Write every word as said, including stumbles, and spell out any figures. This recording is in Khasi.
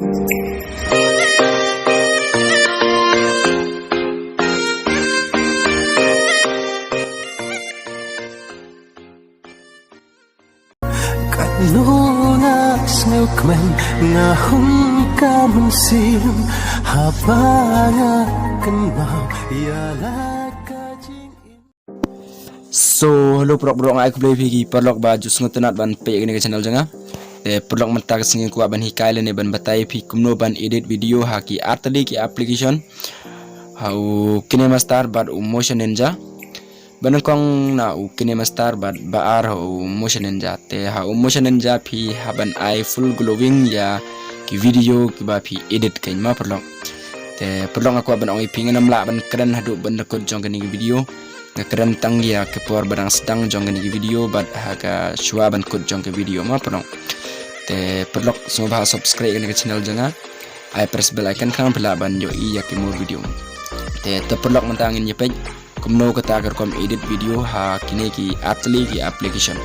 Katno nga sngewkmen, nga hum ka mynsiem haba nga kynmaw ïa la ka jingim. So, hello paralok, paralok, nga ai khublei phi ki paralok ba ju sngewtynnat ban peit ïa kane ka channel jong nga. Te paralok, mynta ka sngi nga kwah ban hikai lane ban batai ïa phi kumno ban edit video ha ki artylli ki application, ha u KineMaster bad u Motion Ninja. Ba nyngkong na u KineMaster bad ba ar ha u Motion Ninja. Te ha u Motion Ninja phi hap ban ai full glowing ïa ki video kiba phi edit kein, ma paralok. Te paralok, nga kwah ban ong ïa phi, ngan ym lah ban kren haduh ban da kut jong kane ka video. Nga kren tang ïa ka por ba dang sdang jong kane ka video bad ha ka shuwa ban kut jong ka video, ma paralok. Te paralok, sngewbha subscribe kane ka channel jong nga, ai press bell icon khnang phi lah ban ïohi ïa ki more video. Te, te paralok, mynta ngin ïa peit kumno kata ka rukom edit video ha kine ki artylli ki application.